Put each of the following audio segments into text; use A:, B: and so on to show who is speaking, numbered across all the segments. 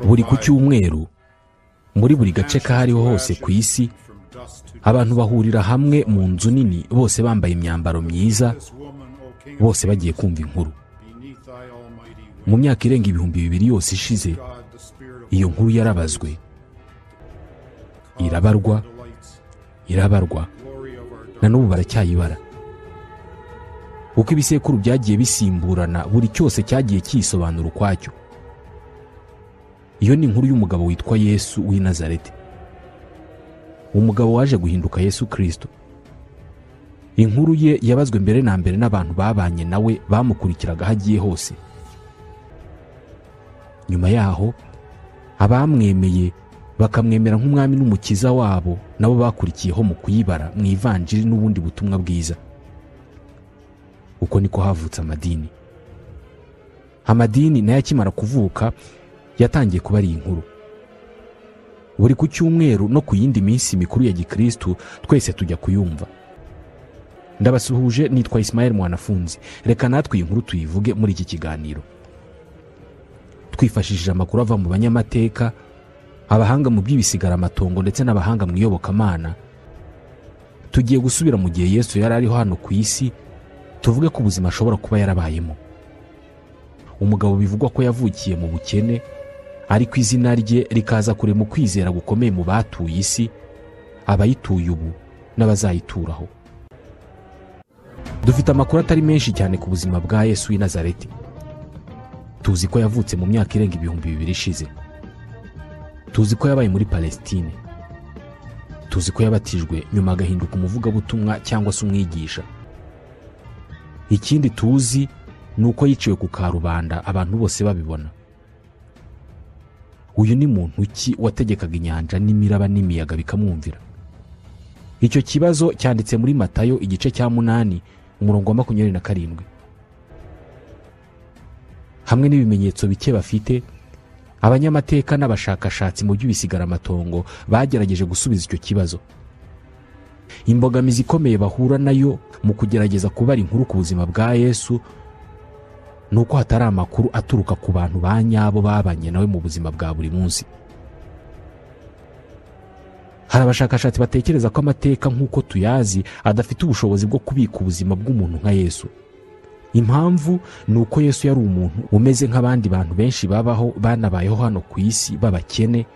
A: Buri ku cyumweru muri buri gace kahariho hose ku isi, abantu bahurira hamwe mu nzu nini, bose bambaye imyambaro myiza, bose bagiye kumva inkuru. Mu myaka irenga 2000 yose ishize, iyo nkuru yarabazwe, irabarwa, irabarwa, na n'ubu baracyayibara. Uko ibisekuru byagiye bisimburana, buri cyose cyagiye cyisobanura ukwacyo. Iyo ni inkuru y'umugabo witwa Yesu w'i Nazareti, umugabo waje guhinduka Yesu Kristo. Inkuru ye yabazwe mbere na mbere n'abantu babanye nawe, bamukurikiraga aho agiye hose. Nyuma yaho abamwemeye bakamwemera nk'umwami n'umukiza wabo, nabo bakurikiyeho mu kuyibara mu ivanjiri n'ubundi butumwa bwiza. Uko niko havutse amadini. Amadini nayo akimara kuvuka yatangiye kuba ari inkuru. Buri ku cyumweru no ku yindi minsi mikuru ya gikristu twese tujya kuyumva. Ndabasuhuje, nitwa Ismael Mwanafunzi. Reka natwe iyi nkuru tuyivuge muri iki kiganiro, twifashishije amakuru ava mu banyamateka, abahanga mu by'ibisigaramatongo ndetse n'abahanga mu iyobokamana. Tugiye gusubira mu gihe Yesu yari ariho hano ku isi, tuvuge ko ubuzima ashobora kuba yarabayemo. Umugabo bivugwa ko yavukiye mu bukene, ariko izina rye rikaza kure mu kwizera gukomeye mu batuye isi, abayituye ubu n'abazayituraho. Dufite amakuru atari menshi cyane ku buzima bwa Yesu w'i Nazareti. Tuzi ko yavutse mu myaka irenga 2000 ishize. Tuzi ko yabaye muri Palestine. Tuzi ko yabatijwe nyuma agahinduka umuvugabutumwa cyangwa se umwigisha. Ikindi tuzi ni uko yiciwe ku karubanda abantu bose babibona. Uyu ni muntu ki wategekaga inyanja n'imiraba n'imiyaga bikamwumvira? Icyo kibazo cyanditse muri Matayo igice cya 8 umurongo wa 27. Hamwe n'ibimenyetso bike bafite, abanyamateka n'abashakashatsi mu by'ibisigaramatongo bagerageje gusubiza icyo kibazo. Imbogamizi ikomeye bahura nayo mu kugerageza kubara inkuru ku buzima bwa Yesu nuko hatari amakuru aturuka ku bantu ba nyabo babanye nawe mu buzima bwa buri munsi. Hari abashakashatsi batekereza ko amateka nk'uko tuyazi adafite ubushobozi bwo kubika ubuzima bw'umuntu nka Yesu. Impamvu ni uko Yesu yari umuntu umeze nk'abandi bantu benshi babaho banabayeho hano ku isi, b'abakene,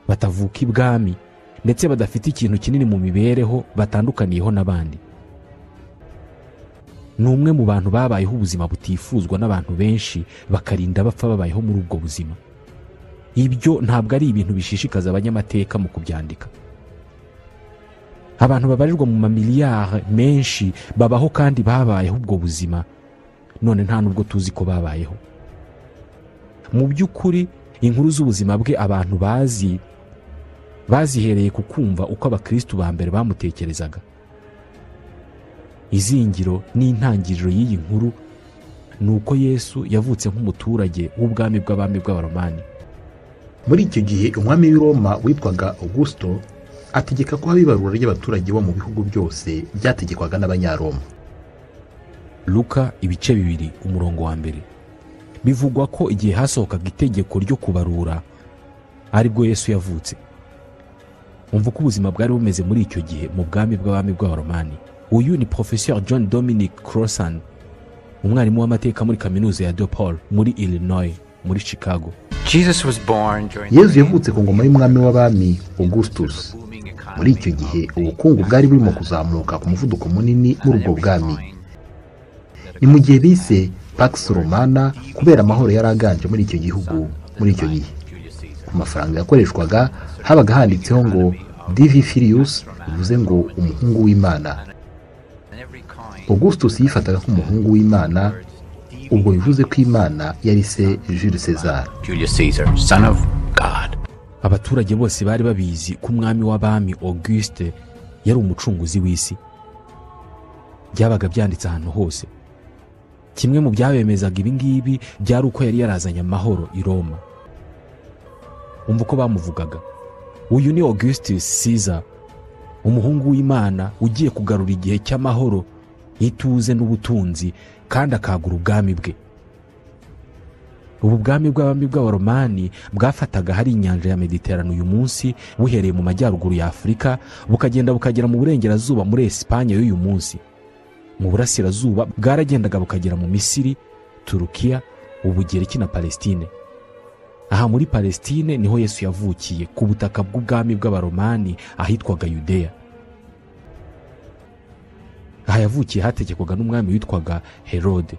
A: batavuka ibwami, ndetse badafite ikintu kinini mu mibereho batandukaniyeho n'abandi. Ni umwe mu bantu babayeho ubuzima butifuzwa n'abantu benshi, bakarinda bapfa babayeho muri ubwo buzima. Ibyo ntabwo ari ibintu bishishikaza abanyamateka mu kubyandika. Abantu babarirwa mu mamiliyari menshi babaho kandi babayeho ubwo buzima, none nta nubwo tuzi ko babayeho. Mu by'ukuri inkuru z'ubuzima bwe abantu bazi bazihereye ku kumva uko abakristu ba mbere bamutekerezaga. Izingiro n'intangiriro y'iyi nkuru ni uko Yesu yavutse nk'umuturage w'ubwami bw'abami bw'Abaromani.
B: Muri icyo gihe umwami w'i Roma witwaga Augusto ategeka ko haba ibarura ry'abaturage bo mu bihugu byose byategekwaga n'Abanyaroma.
A: Luka ibice 2 umurongo wa 1. Bivugwa ko igihe hasohokaga itegeko ryo kubarura aribwo Yesu yavutse. Umva uko ubuzima bwari bumeze muri icyo gihe mu bwami bw'abami bw'Abaromani. Uyu ni Professeur John Dominic Crossan, umwarimu w'amateka muri kaminuza ya DePaul muri Illinois muri Chicago.
B: Yesu yavutse ku ngoma y'umwami w'abami Augustus. Muri icyo gihe ubukungu bwari burimo kuzamuka ku muvuduko munini muri ubwo bwami. Ni mu gihe bise Pax Romana kubera amahoro yari aganje muri icyo gihugu muri icyo gihe. Ku mafaranga yakoreshwaga habaga handitseho ngo Divi Filius, bivuze ngo umuhungu w'Imana. Augustus yifataga nk'umuhungu w'Imana, ubwo bivuze ko Imana yari se Jules Caesar.
C: Julius Caesar, son of God.
A: Abaturage bose bari babizi ko umwami w'abami Auguste yari umucunguzi w'isi. Byabaga byanditse ahantu hose. Kimwe mu byabemezaga ibi ngibi byari uko yari yarazanye amahoro i Roma. Umva uko bamuvugaga. Uyu ni Augustus Caesar, umuhungu w'Imana ugiye kugarura igihe cy'amahoro, ituze n'ubutunzi, kandi akagura ubwami bwe. Ubu bwami bw'abami bw'Abaromani bwafataga hari inyanja ya Mediterane uyu munsi, buhereye mu majyaruguru ya Afurika bukagenda bukagera mu burengerazuba muri Espanye y'uyu munsi. Mu burasirazuba bwaragendaga bukagera mu Misiri, Turukiya, Ubugereki na Palestine. Aha muri Palestine niho Yesu yavukiye, ku butaka bw'ubwami bw'Abaromani ahitwaga Yudeya. Aha yavukiye hategekwaga n'umwami witwaga Herode.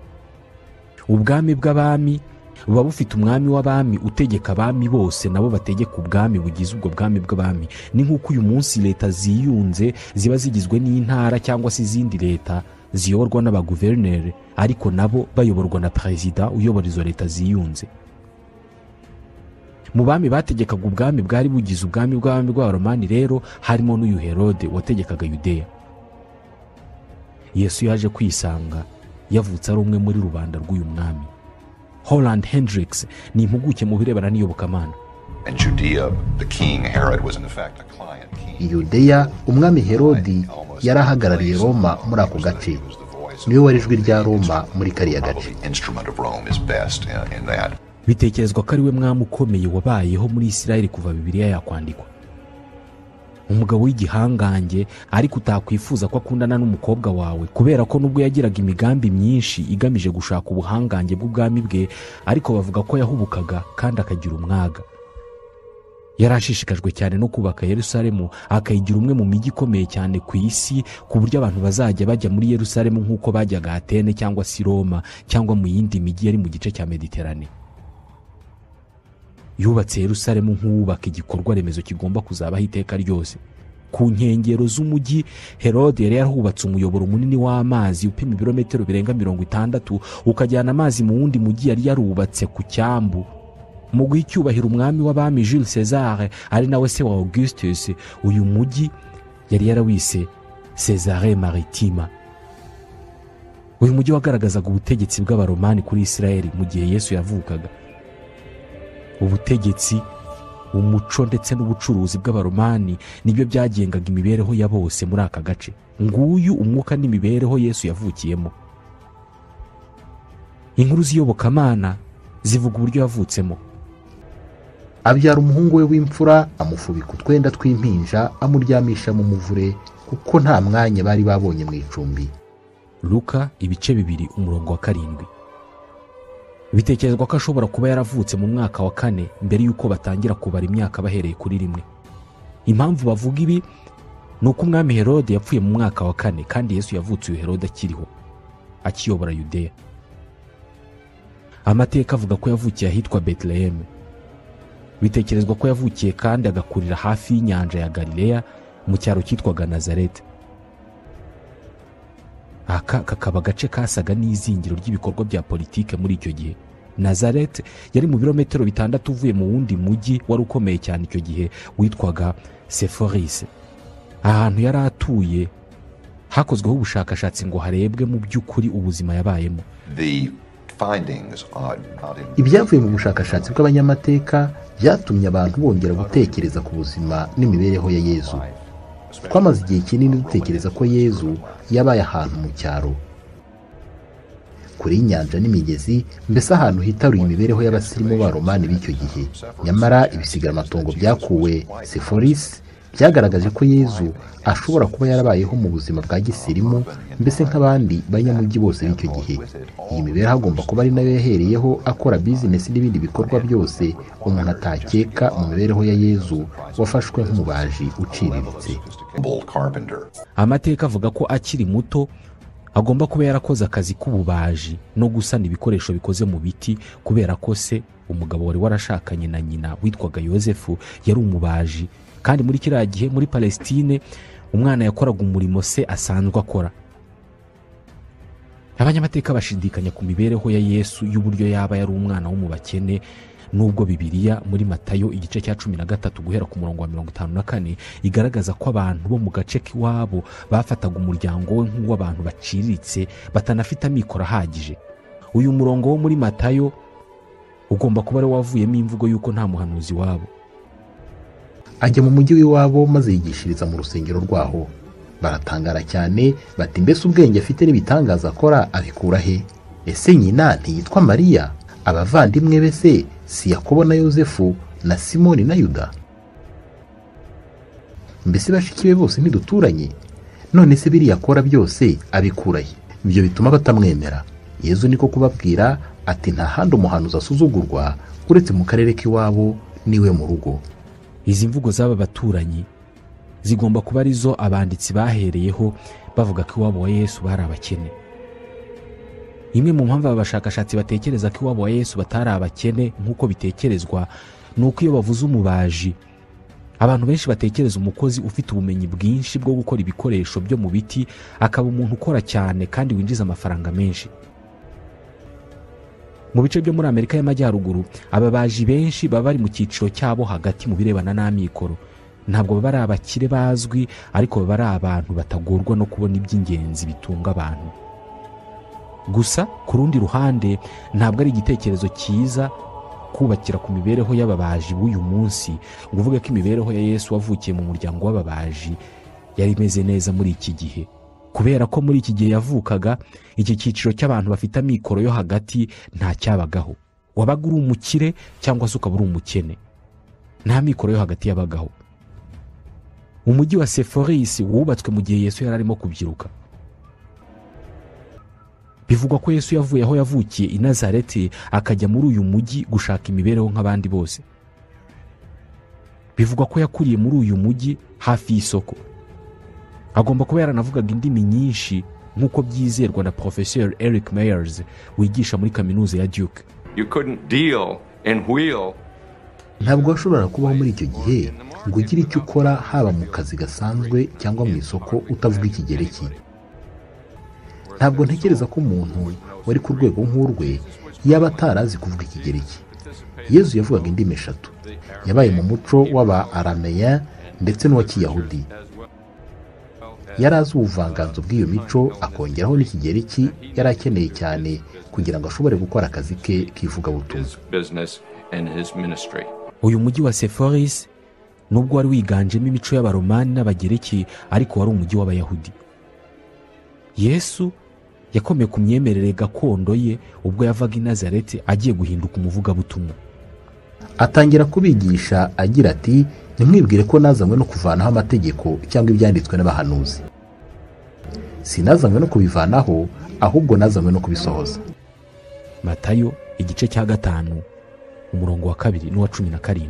A: Ubwami bw'abami buba bufite umwami w'abami utegeka abami bose, nabo bategeka ubwami bugize ubwo bwami bw'abami. Ni nk'uko uyu munsi leta ziyunze ziba zigizwe n'intara cyangwa se izindi leta ziyoborwa n'abaguverineri, ariko nabo bayoborwa na perezida uyobora izo leta ziyunze. Mu bami bategekaga ubwami bwari bugize ubwami bw'abami bw'Abaromani rero harimo n'uyu Herode wategekaga Yudeya. Yesu yaje kwisanga yavutse ari umwe muri rubanda rw'uyu mwami. Holland Hendricks ni impuguke mu birebana n'iyobokamana.
B: Yudeya, umwami Herodi yari ahagarariye Roma muri ako gace. Niwe wari ijwi rya Roma muri kariya gace.
A: Bitekerezwa ko ari we mwami ukomeye wabayeho muri Isirayeli kuva Bibiliya yakwandikwa. Umugabo w'igihangange, ariko utakwifuza ko akundana n'umukobwa wawe, kubera ko nubwo yagiraga imigambi myinshi igamije gushaka ubuhangange bw'ubwami bwe, ariko bavuga ko yahubukaga kandi akagira umwaga. Yarashishikajwe cyane no kubaka Yerusalemu, akayigira umwe mu mijyi ikomeye cyane ku isi, ku buryo abantu bazajya bajya muri Yerusalemu nk'uko bajyaga Atene cyangwa se Roma cyangwa mu yindi mijyi yari mu gice cya Mediterane. Yubatse Yerusalemu nk'uwubaka igikorwa remezo kigomba kuzabaho iteka ryose. Ku nkengero z'umujyi Herode yari yarubatse umuyoboro munini w'amazi upima ibirometero birenga 60, ukajyana amazi mu wundi mujyi yari yarubatse ku cyambu. Mu guha icyubahiro umwami w'abami Jules César, ari nawe se wa Augustus, uyu mujyi yari yarawise Césarée Maritima. Uyu mujyi wagaragazaga ubutegetsi bw'Abaromani kuri Isirayeli mu gihe Yesu yavukaga. Ubutegetsi, umuco ndetse n'ubucuruzi bw'Abaromani nibyo byagengaga imibereho ya bose muri aka gace. Nguyu umwuka n'imibereho Yesu yavukiyemo. Inkuru z'iyobokamana zivuga uburyo yavutsemo.
B: Abyara umuhungu we w'imfura, amufubika utwenda tw'impinja, amuryamisha mu muvure, kuko nta mwanya bari babonye mu icumbi.
A: Luka ibice 2 umurongo wa 7. Bitekerezwa ko ashobora kuba yaravutse mu mwaka wa 4 mbere y'uko batangira kubara imyaka bahereye kuri 1. Impamvu bavuga ibi ni uko umwami Herode yapfuye mu mwaka wa 4, kandi Yesu yavutse uyu Herode akiriho, akiyobora Yudeya. Amateka avuga ko yavukiye ahitwa Bethlehem. Bitekerezwa ko yavukiye kandi agakurira hafi y'inyanja ya Galileya mu cyaro cyitwaga Nazareth. Aka kakaba agace kasaga n'izingiro ry'ibikorwa bya politike muri icyo gihe. Nazareth yari mu birometero 6 uvuye mu wundi mujyi wari ukomeye cyane icyo gihe witwaga Sepphoris. Ahantu yari atuye hakozweho ubushakashatsi ngo harebwe mu by'ukuri ubuzima yabayemo.
B: Ibyavuye mu bushakashatsi bw'abanyamateka byatumye abantu bongera gutekereza ku buzima n'imibereho ya Yezu. Twamaze igihe kinini dutekereza ko Yezu yabaye ahantu mu cyaro, kure y'inyanja n'imigezi, mbese ahantu hitaruye imibereho y'abasirimu b'Abaromani b'icyo gihe. Nyamara ibisigaramatongo byakuwe Sepphoris byagaragaje ko Yezu ashobora kuba yarabayeho mu buzima bwa gisirimu, mbese nk'abandi banyamujyi bose b'icyo gihe. Iyi mibereho agomba kuba ari nayo yahereyeho akora bizinesi n'ibindi bikorwa byose umuntu atakeka mu mibereho ya Yezu wafashwe nk'umubaji uciriritse.
A: Amateka avuga ko akiri muto agomba kuba yarakoze akazi k'ububaji no gusana ibikoresho bikoze mu biti, kubera ko se umugabo wari warashakanye na nyina witwaga Yosefu yari umubaji, kandi muri kiriya gihe muri Palestine umwana yakoraga umurimo se asanzwe akora. Abanyamateka bashidikanya ku mibereho ya Yesu y'uburyo yaba yari umwana wo mu bakene, nubwo Bibiliya muri Matayo igice cya 13 guhera ku murongo wa 54 igaragaza ko abantu bo mu gace k'iwabo bafataga umuryango we nk'uw'abantu baciriritse batanafite amikoro ahagije. Uyu murongo wo muri Matayo ugomba kuba ari wavuyemo imvugo y'uko nta muhanuzi wabo.
B: Ajya mu mujyi w'iwabo maze yigishiriza mu rusengero rwaho. Baratangara cyane bati, mbese ubwenge afite n'ibitangaza akora abikura he? Ese nyina ntiyitwa Mariya? Abavandimwe be se si Yakobo na Yozefu na Simoni na Yuda? Mbese bashiki be bose ntiduturanye? None se biriya akora byose abikurahe? Ibyo bituma batamwemera. Yezu niko kubabwira ati nta handi umuhanuzi asuzugurwa uretse mu karere k'iwabo niwe mu rugo.
A: Izi mvugo z'aba baturanyi zigomba kuba arizo abanditsi bahereyeho bavuga ko iwabo wa Yesu bari abakene. Imwe mu mpamvu aba bashakashatsi batekereza ko iwabo wa Yesu batari abakene nk'uko bitekerezwa ni uko iyo bavuze umubaji, abantu benshi batekereza umukozi ufite ubumenyi bwinshi bwo gukora ibikoresho byo mu biti, akaba umuntu ukora cyane kandi winjiza amafaranga menshi. Mu bice byo muri Amerika y'Amajyaruguru, ababaji benshi baba bari mu cyiciro cyabo hagati mu birebana n'amikoro. Ntabwo baba ari abakire bazwi, ariko baba ari abantu batagorwa no kubona iby'ingenzi bitunga abantu. Gusa ku rundi ruhande, ntabwo ari igitekerezo cyiza kubakira ku mibereho y'ababaji b'uyu munsi ngo uvuge ko imibereho ya Yesu wavukiye mu muryango w'ababaji yari imeze neza muri iki gihe, kubera ko muri iki gihe yavukaga iki cyiciro cy'abantu bafite amikoro yo hagati nta cyabagaho. Wabaga uri umukire cyangwa se ukaba uri umukene, nta mikoro yo hagati yabagaho. Umujyi wa Sepphoris wubatswe mu gihe Yesu yari arimo kubyiruka. Bivugwa ko Yesu yavuye aho yavukiye i Nazareti akajya muri uyu mujyi gushaka imibereho nk'abandi bose. Bivugwa ko yakuriye muri uyu mujyi hafi y'isoko. Agomba kuba yaranavugaga indimi nyinshi nk'uko byizerwa na Professor Eric Meyers wigisha muri kaminuza ya Duke.
D: You couldn't deal in wheel.
B: Ntabwo washoboraga kubaho muri icyo gihe ngo ugire icyo ukora haba mu kazi gasanzwe cyangwa mu isoko utavuga Ikigereki. Ntabwo ntekereza ko umuntu wari ku rwego nk'urwe yaba atarazi kuvuga Ikigereki. Yezu yavugaga indimi eshatu. Yabaye mu muco w'aba Arameya ndetse n'uwa Kiyahudi. Yari azi ubuvanganzo bw'iyo mico, akongeraho n'Ikigereki yari akeneye cyane kugira ngo ashobore gukora akazi ke k'ivugabutumwa.
D: His business and his ministry.
A: Uyu mujyi wa Sepphoris nubwo wari wiganjemo imico y'Abaromani n'Abagereki, ariko wari umujyi w'Abayahudi. Yesu yakomeye ku myemerere gakondo ye ubwo yavaga i Nazareti agiye guhinduka umuvugabutumwa.
B: Atangira kubigisha agira ati ntimwibwire ko nazanywe no kuvanaho amategeko cyangwa ibyanditswe n'abahanuzi. Sinazanywe no kubivanaho, ahubwo nazanywe no kubisohoza.
A: Matayo igice cya 5 umurongo wa 2 n'uwa 17.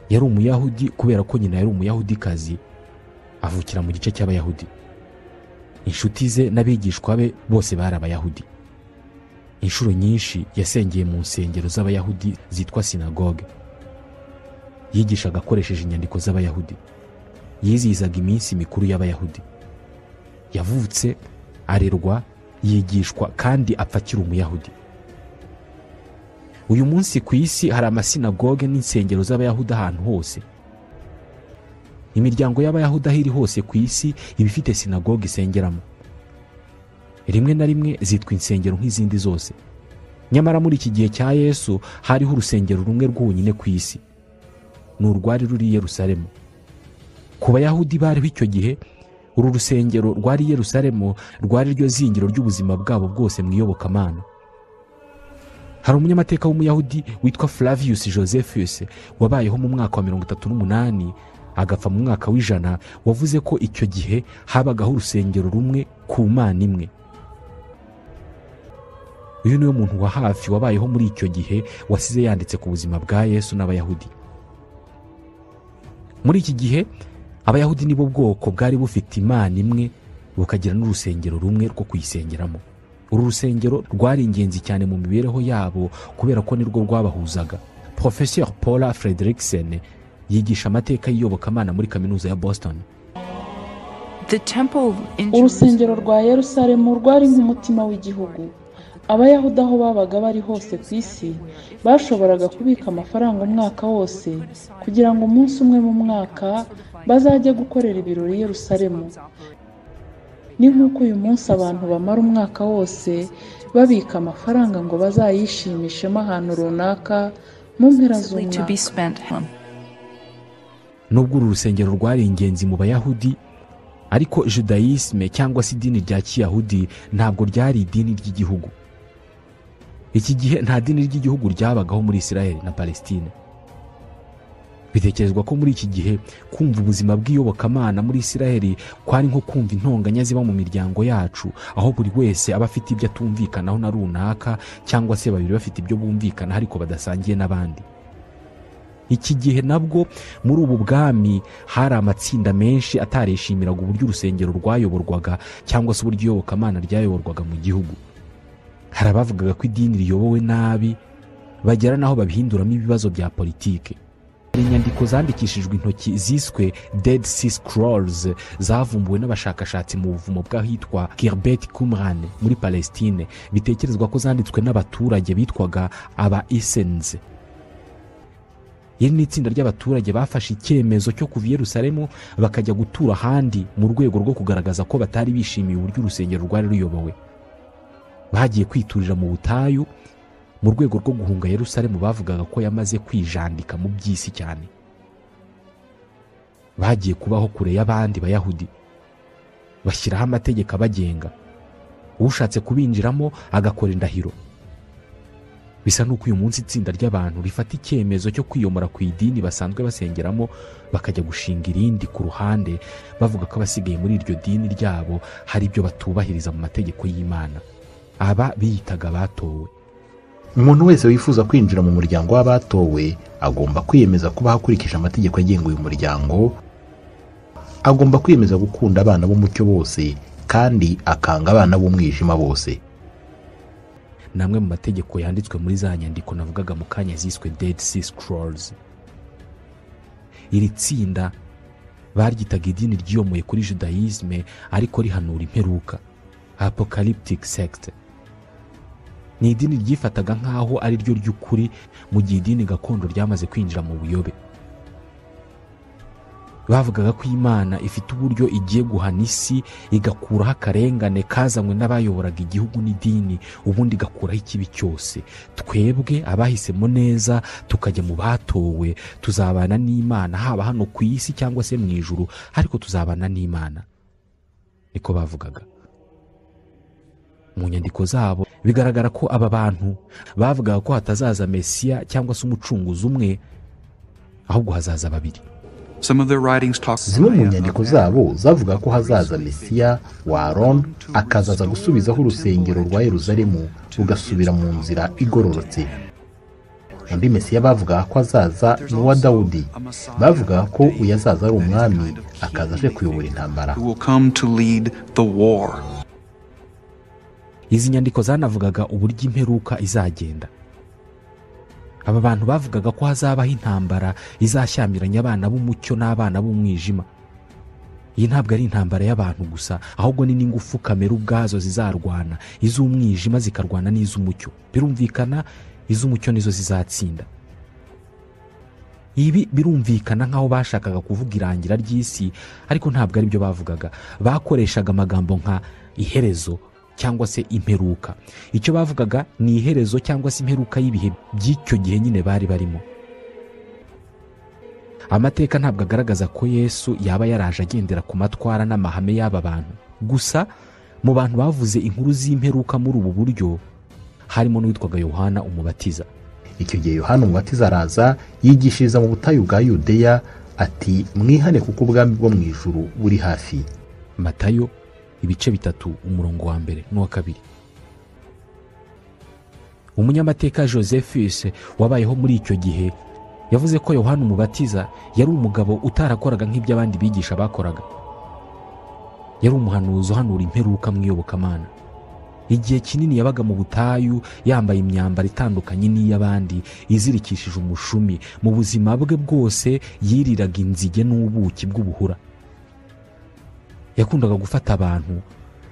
A: Yari umuyahudi kubera ko nyina yari umuyahudikazi, avukira mu gice cy'Abayahudi. Inshuti ze n'abigishwa be bose bari Abayahudi. Inshuro nyinshi yasengeye mu nsengero z'Abayahudi zitwa sinagoge. Yigishaga akoresheje inyandiko z'Abayahudi. Yizihizaga iminsi mikuru y'Abayahudi. Yavutse, arerwa, yigishwa kandi apfa akiri Umuyahudi. Uyu munsi ku isi hari amasinagoge n'insengero z'Abayahudi ahantu hose. Imiryango y'Abayahudi aho iri hose ku isi iba ifite sinagoge isengeramo. Rimwe na rimwe zitwa insengero nk'izindi zose. Nyamara muri iki gihe cya Yesu hariho urusengero rumwe rwonyine ku isi, ni urwari ruri i Yerusalemu. Ku Bayahudi bariho icyo gihe, uru rusengero rwari i Yerusalemu rwari ryo zingiro ry'ubuzima bwabo bwose mu iyobokamana. Hari umunyamateka w'Umuyahudi witwa Flavius Josephus wabayeho mu mwaka wa 38 agapfa mu mwaka w'100, wavuze ko icyo gihe habagaho urusengero rumwe ku Mana imwe. Uyu niwe muntu wa hafi wabayeho muri icyo gihe wasize yanditse ku buzima bwa Yesu n'Abayahudi. Muri iki gihe Abayahudi nibo bwoko bwari bufite Imana imwe, bukagira n'urusengero rumwe rwo kuyisengeramo. Uru rusengero rwari ingenzi cyane mu mibereho yabo kubera ko nirwo rwabahuzaga. Professor Paula Fredriksen yigisha amateka y'iyobokamana muri kaminuza ya Boston.
E: Urusengero rwa Yerusalemu rwari nk'umutima w'igihugu. Abayahudi aho babaga bari hose ku isi bashoboraga kubika amafaranga umwaka wose kugira ngo umunsi umwe mu mwaka bazajye gukorera ibirori i Yerusalemu. Ni nk'uko uyu munsi abantu bamara umwaka wose babika amafaranga ngo bazayishimishemo ahantu runaka mu mpera z'umwaka.
A: Nubwo uru rusengero rwari ingenzi mu Bayahudi, ariko Judaisme cyangwa se idini rya Kiyahudi ntabwo ryari idini ry'igihugu. Iki gihe nta dini ry'igihugu ryabagaho muri Israel na Palestine. Bitekerezwa ko muri iki gihe kumva ubuzima bw'iyobokamana muri Israel kwari nko kumva intonganya ziba mu miryango yacu, aho buri wese aba afite ibyo atumvikanaho na runaka, cyangwa se babiri bafite ibyo bumvikana ariko badasangiye n'abandi. Iki gihe nabwo muri ubu bwami hari amatsinda menshi atarishimiraga uburyo urusengero rwayoborwaga cyangwa se uburyo iyobokamana ryayoborwaga mu gihugu. Hari abavugaga ko idini riyobowe nabi, bagera naho babihinduramo ibibazo bya politike. Inyandiko zandikishijwe intoki ziswe Dead Sea Scrolls zavumbuwe n'abashakashatsi mu buvumo bw'ahitwa Khirbet Qumran muri Palestine, bitekerezwa ko zanditswe n'abaturage bitwaga aba Essenes. Iri ni itsinda ry'abaturage bafashe icyemezo cyo kuva i Yerusalemu bakajya gutura ahandi mu rwego rwo kugaragaza ko batari bishimiye uburyo urusengero rwari ruyobowe. Bagiye kwiturira mu butayu mu rwego rwo guhunga Yerusalemu bavugaga ko yamaze kwijandika mu by'isi cyane. Bagiye kubaho kure y'abandi Bayahudi, bashyiraho amategeko abagenga, ushatse kubinjiramo agakora indahiro. Bisa n'uko uyu munsi itsinda ry'abantu rifata icyemezo cyo kwiyomora ku idini basanzwe basengeramo bakajya gushinga irindi ku ruhande, bavuga ko abasigaye muri iryo dini ryabo hari ibyo batubahiriza mu mategeko y'Imana. Aba biyitaga abatowe.
B: Umuntu wese wifuza kwinjira mu muryango w'abatowe agomba kwiyemeza kuba akurikije amategeko agenga uyu muryango, agomba kwiyemeza gukunda abana b'umucyo bose kandi akanga abana b'umwijima bose.
A: Namwe mu mategeko yanditswe muri za nyandiko navugaga mu kanya ziswe Dead Sea Scrolls. Iri tsinda baryitaga idini ryiyomoye kuri Judaisme ariko rihanura imperuka, apocalyptic sect. Ni idini ryifataga nk'aho ari ryo ry'ukuri mu gihe idini gakondo ryamaze kwinjira mu buyobe. Bavugaga ko Imana ifite uburyo igiye guhana isi, igakuraho akarengane kazanywe n'abayoboraga igihugu n'idini, ubundi igakuraho ikibi cyose. Twebwe abahisemo neza tukajya mu batowe tuzabana n'Imana, haba hano ku isi cyangwa se mu ijuru, ariko tuzabana n'Imana. Niko bavugaga. Mu nyandiko zabo bigaragara ko aba bantu bavugaga ko hatazaza Mesiya cyangwa se umucunguzi umwe, ahubwo hazaza babiri.
B: Zimwe mu nyandiko zabo zavuga ko hazaza Mesiya wa Aaron akazaza gusubizaho urusengero rwa Yerusalemu rugasubira mu nzira igororotse. Undi Mesiya bavuga ko azaza ni uwa Dawudi. Bavuga ko uyu azaza ari umwami akaza aje kuyobora intambara.
A: Izi nyandiko zanavugaga uburyo imperuka izagenda. Aba bantu bavugaga ko hazabaho intambara izashyamiranya abana b'umucyo n'abana b'umwijima. Iyi ntabwo ari intambara y'abantu gusa, ahubwo ni n'ingufu kamere ubwazo zizarwana, iz'umwijima zikarwana n'iz'umucyo. Birumvikana iz'umucyo nizo zizatsinda. Ibi birumvikana nk'aho bashakaga kuvuga irangira ry'isi, ariko ntabwo ari byo bavugaga. Bakoreshaga amagambo nka iherezo cyangwa se imperuka. Icyo bavugaga ni iherezo cyangwa se imperuka y'ibihe by'icyo gihe nyine bari barimo. Amateka ntabwo agaragaza ko Yesu yaba yaraje agendera ku matwara n'amahame y'aba bantu. Gusa mu bantu bavuze inkuru z'imperuka muri ubu buryo harimo n'uwitwaga Yohana Umubatiza.
B: Icyo gihe Yohana Umubatiza araza yigishiriza mu butayu bwa Yudeya ati: mwihane kuko ubwami bwo mu ijuru buri hafi.
A: Matayo ibice 3 umurongo wa 1 n'uwa 2. Umunyamateka Josephus wabayeho muri icyo gihe yavuze ko Yohana Umubatiza yari umugabo utarakoraga nk'ibyo abandi bigisha bakoraga. Yari umuhanuzi uhanura imperuka mu iyobokamana. Igihe kinini yabaga mu butayu yambaye imyambaro itandukanye n'iy'abandi, izirikishije umushumi. Mu buzima bwe bwose yiriraga inzige n'ubuki bw'ubuhura. Yakundaga gufata abantu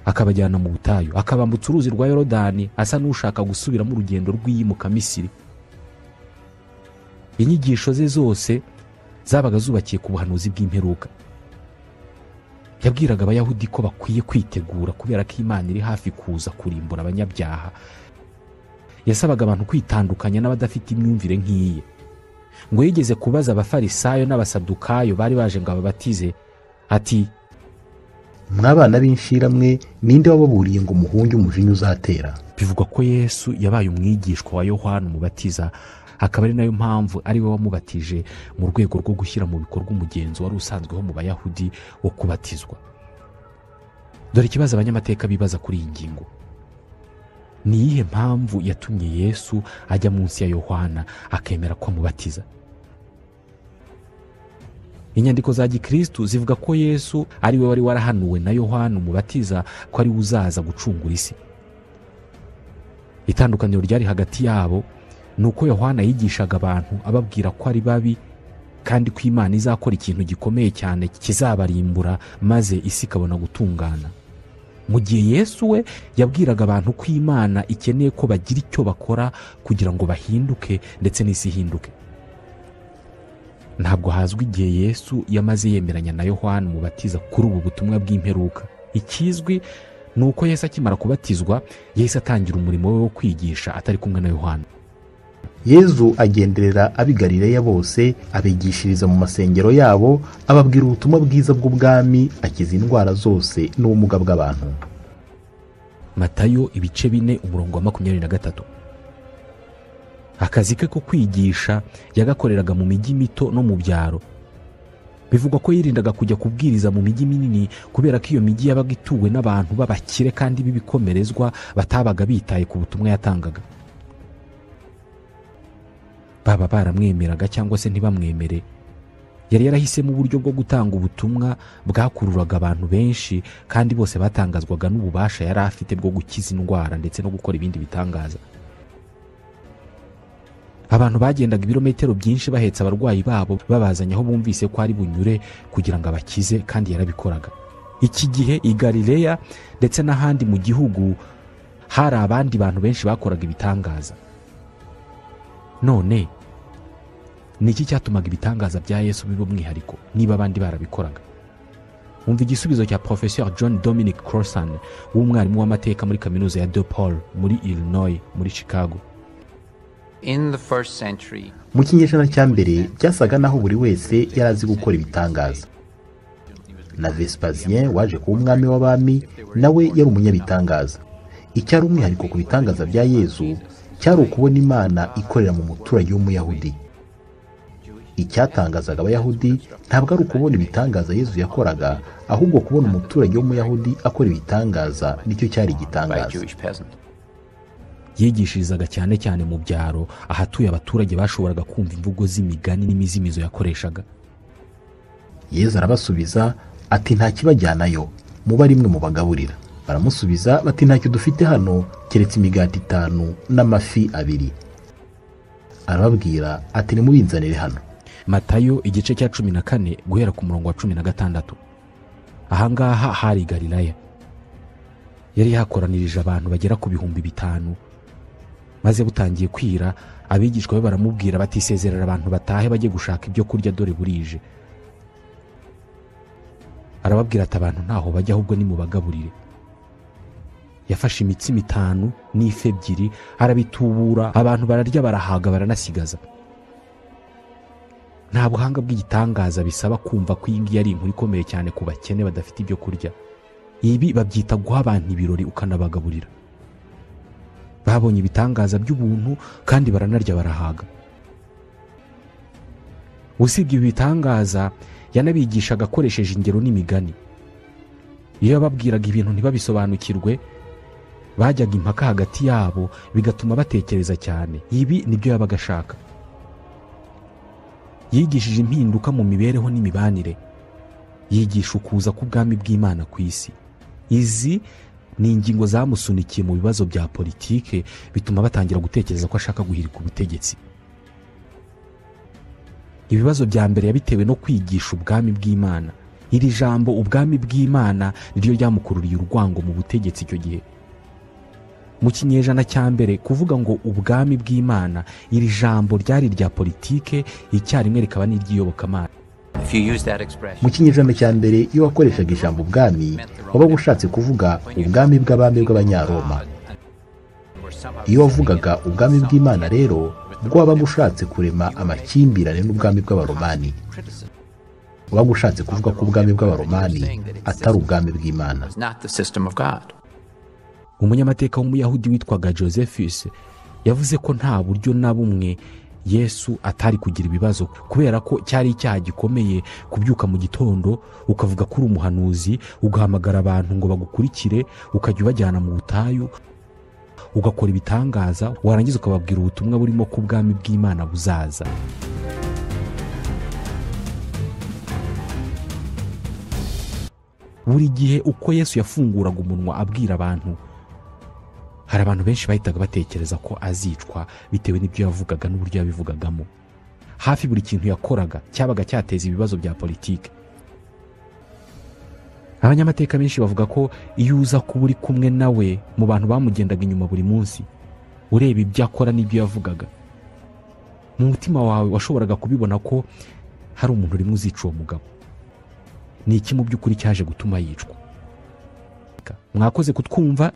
A: akabajyana mu butayu, akabambutsa uruzi rwa Yorodani asa n'ushaka gusubiramo urugendo rw'iyimuka Misiri. Inyigisho ze zose zabaga zubakiye ku buhanuzi bw'imperuka. Yabwiraga Abayahudi ko bakwiye kwitegura kubera ko Imana iri hafi kuza kurimbura abanyabyaha. Yasabaga abantu kwitandukanya n'abadafite imyumvire nk'iye. Ngo yigeze kubaza Abafarisayo n'Abasadukayo bari baje ngo ababatize ati:
B: mwabana b'inshiramwe, ninde wababuriye ngo muhunge umujinya uzatera?
A: Bivugwa ko Yesu yabaye umwigishwa wa Yohana Umubatiza, akaba ari nayo mpamvu ari we wamubatije mu rwego rwo gushyira mu bikorwa umugenzo wari usanzweho mu Bayahudi wo kubatizwa. Dore ikibazo abanyamateka bibaza kuri iyi ngingo: ni iyihe mpamvu yatumye Yesu ajya munsi ya Yohana akemera ko amubatiza? Inyandiko za Gikristu zivuga ko Yesu ari we wari warahanuwe na Yohana Umubatiza ko ari we uzaza gucungura isi. Itandukaniro ryari hagati yabo ni uko Yohana yigishaga abantu ababwira ko ari babi kandi ko Imana izakora ikintu gikomeye cyane kizabarimbura maze isi ikabona gutungana, mu gihe Yesu we yabwiraga abantu ko Imana ikeneye ko bagira icyo bakora kugira ngo bahinduke ndetse n'isi ihinduke. Ntabwo hazwi igihe Yesu yamaze yemeranya na Yohana Umubatiza kuri ubu butumwa bw'imperuka. Ikizwi ni uko Yesu akimara kubatizwa yahise atangira umurimo we wo kwigisha atari kumwe na Yohana.
B: Yezu agenderera ab'i Galileya bose, abigishiriza mu masengero yabo, ababwira ubutumwa bwiza bw'ubwami, akiza indwara zose n'ubumuga bw'abantu.
A: Matayo ibice 4 umurongo wa 23. Akazi ke ko kwigisha yagakoreraga mu mijyi mito no mu byaro. Bivugwa ko yirindaga kujya kubwiriza mu mijyi minini kubera ko iyo mijyi yabaga ituwe n'abantu b'abakire kandi b'ibikomerezwa batabaga bitaye ku butumwa yatangaga. Baba baramwemeraga cyangwa se ntibamwemere, yari yarahisemo uburyo bwo gutanga ubutumwa bwakururaga abantu benshi kandi bose batangazwaga n'ububasha yari afite bwo gukiza indwara ndetse no gukora ibindi bitangaza. Abantu bagendaga ibirometero byinshi bahetse abarwayi babo babazanye aho bumvise ko ari bunyure kugira ngo abakize, kandi yarabikoraga. Iki gihe i Galileya ndetse n'ahandi mu gihugu hari abandi bantu benshi bakoraga ibitangaza. None ni iki cyatumaga ibitangaza bya Yesu biba umwihariko niba abandi barabikoraga? Umva igisubizo cya Professor John Dominic Crossan, w'umwarimu w'amateka muri kaminuza ya DePaul muri Illinois muri Chicago.
B: Mu kinyejana cya mbere byasaga naho buri wese yari azi gukora ibitangaza. Na Vespasien waje kuba umwami w'abami nawe yari umunyabitangaza. Icyari umwihariko ku bitangaza bya Yezu cyari ukubona Imana ikorera mu muturage w'Umuyahudi. Icyatangazaga Abayahudi ntabwo ari ukubona ibitangaza Yezu yakoraga, ahubwo kubona umuturage w'Umuyahudi akora ibitangaza nicyo cyari igitangaza.
A: Yigishirizaga cyane cyane mu byaro ahatuye abaturage bashoboraga kumva imvugo z'imigani n'imizimizo yakoreshaga.
B: Yezu arabasubiza ati nta kibajyanayo, muba rimwe mu bagaburira. Baramusubiza bati ntacyo dufite hano keretse imigati 5 n'amafi 2. Arababwira ati nimubinzanire hano.
A: Matayo igice cya 14 guhera ku murongo wa 16. Ahangaha hari Galilaya. Yari yakoranirije abantu bagera ku 5,000. Maze butangiye kwira, abigishwa be baramubwira bati sezerera abantu batahe bajye gushaka ibyo kurya dore burije. Arababwira ati abantu ntaho bajya ahubwo nimubagaburire. Yafashe imitsima 5 n'ifi 2 arabitubura, abantu bararya barahaga baranasigaza. Nta buhanga bw'igitangaza bisaba kumva ko iyi ngiyi ari inkuru ikomeye cyane ku bakene badafite ibyo kurya. Ibi babyita guha abantu ibirori ukanabagaburira. Babonye ibitangaza by'ubuntu kandi baranarya barahaga. Usibye ibi bitangaza, yanabigishaga akoresheje ingero n'imigani. Iyo yababwiraga ibintu ntibabisobanukirwe, bajyaga impaka hagati yabo bigatuma batekereza cyane. Ibi nibyo yabaga ashaka. Yigishije impinduka mu mibereho n'imibanire, yigisha ukuza k'ubwami bw'Imana ku isi. Izi ni ingingo zamusunikiye mu bibazo bya politike, bituma batangira gutekereza ko ashaka guhirika ubutegetsi. Ibibazo bya mbere yabitewe no kwigisha ubwami bw'Imana. Iri jambo ubwami bw'Imana niryo ryamukururiye urwango mu butegetsi icyo gihe. Mu kinyejana cya mbere kuvuga ngo ubwami bw'Imana, iri jambo ryari rya politike icyarimwe rikaba n'iry'iyobokamana.
B: Mu kinyejana cya mbere iyo wakoreshaga ijambo ubwami wabaga ushatse kuvuga ubwami bw'abami bw'Abanyaroma. Iyo wavugaga ubwami bw'Imana rero bwo wabaga ushatse kurema amakimbirane n'ubwami bw'Abaromani. Wabaga ushatse kuvuga ko ubwami bw'Abaromani atari ubwami bw'Imana.
A: Umunyamateka w'umuyahudi witwaga Josephus yavuze ko nta buryo na bumwe Yesu atari kugira ibibazo, kubera ko cyari icyaha gikomeye kubyuka mu gitondo ukavuga ko uri umuhanuzi, ugahamagara abantu ngo bagukurikire, ukajya ubajyana mu butayu, ugakora ibitangaza, warangiza ukababwira ubutumwa burimo ko ubwami bw'Imana buzaza. Buri gihe uko Yesu yafunguraga umunwa abwira abantu, hari abantu benshi bahitaga batekereza ko azicwa bitewe n'ibyo yavugaga n'uburyo yabivugagamo. Hafi buri kintu yakoraga cyabaga cyateza ibibazo bya politiki. Abanyamateka benshi bavuga ko iyo uza kuba uri kumwe nawe mu bantu bamugendaga inyuma buri munsi, ureba ibyo akora n'ibyo yavugaga, mu mutima wawe washoboraga kubibona ko hari umuntu urimo uzica uwo mugabo. Ni iki mu by'ukuri cyaje gutuma yicwa? Mwakoze kutwumva.